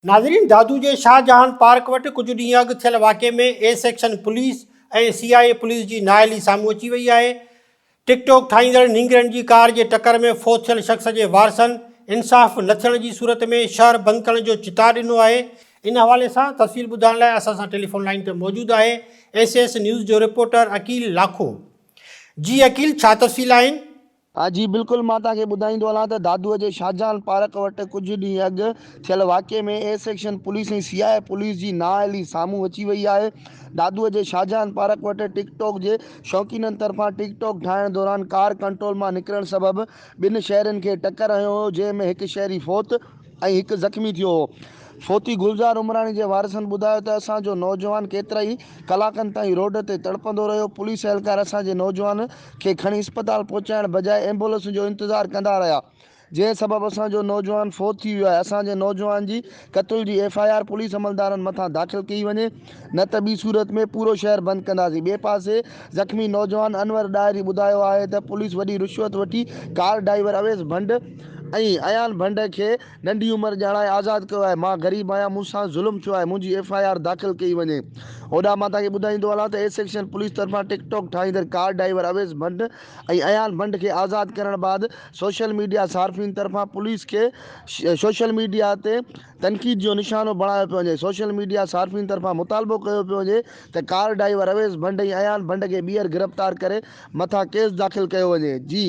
ناظرين دادو جي شاهجهان پارڪ وٽ ڪجهه ڏينهن اڳ ٿيل واقعي ۾ A section police ۽ C I A police جي نااهلي سامهون اچي وئي آهي. ٽڪ ٽاڪ ٺاهيندڙ نينگرن جي ڪار جي ٽڪر ۾ فوت ٿيل شخص جي وارثن انصاف نه ٿيڻ جي صورت ۾ شهر بند ڪرڻ جو چتاء ڏنو آهي. ان حوالي سان تفصيل ٻڌائڻ لاء اسان سان ٽيليفون لائين تي موجود آهي ايس ايس نيوز جو رپورٽر عقيل لاکو. جي عقيل ڇا تفصيل آهن؟ ها جي بلڪل مان توهان کي ٻڌائيندو هلان ته دادوء جي شاهجهان پارڪ وٽ ڪجهه ڏينهن اڳ ٿيل واقعي ۾ A section police ۽ C I A police جي نااهلي سامهون اچي وئي آهي. دادوء جي شاهجهان پارڪ وٽ ٽڪ ٽاڪ جي شوقينن طرفان ٽڪ ٽاڪ ٺاهڻ دوران ڪار ڪنٽرول مان نڪرڻ سبب ٻن شهرين کي ٽڪر هنيو هو جنهن ۾ هڪ شهري فوت ۽ هڪ زخمي ٿيو هو. فوتي گلزار عمراڻي جي وارثن ٻڌايو ته اسان جو نوجوان ڪيترائي ڪلاڪن تائين روڊ تي تڙپندو رهيو، پوليس اهلڪار اسان جي نوجوان کي کڻي اسپتال پهچائڻ بجاء ايمبولنس جو انتظار ڪندا رهيا، جنهن سبب اسان جو نوجوان فوت ٿي ويو آهي، اسان جي نوجوان جي قتل جي ايف I R police عملدارن مٿان داخل ڪئي وڃي نه ته ٻي صورت ۾ پورو شهر بند ڪنداسين. ٻئي پاسي زخمي نوجوان انور ڏاهري ٻڌايو آهي ته پوليس وڏي رشوت وٺي ڪار ڊرائيور اويس ڀنڊ ۽ ايان ڀنڊ کي ننڍي عمر ڄاڻائي آزاد ڪيو آهي، مان غريب آهيان مون سان ظلم ٿيو آهي، منهنجي ايف I R داخل ڪئي وڃي. هوڏانهن مان توهان کي ٻڌائيندو هلان ته اي سيڪشن پوليس طرفان ٽڪ ٽاڪ ٺاهيندڙ ڪار ڊرائيور اويس ڀنڊ ۽ ايان ڀنڊ کي آزاد ڪرڻ بعد سوشل ميڊيا صارفين طرفان پوليس کي سوشل ميڊيا تي تنقيد جو نشانو بڻايو پيو وڃي، سوشل ميڊيا صارفين طرفان مطالبو ڪيو پيو وڃي ته ڪار ڊرائيور اويس ڀنڊ ۽ ايان ڀنڊ کي ٻيهر گرفتار ڪري مٿان ڪيس داخل ڪيو وڃي. جي.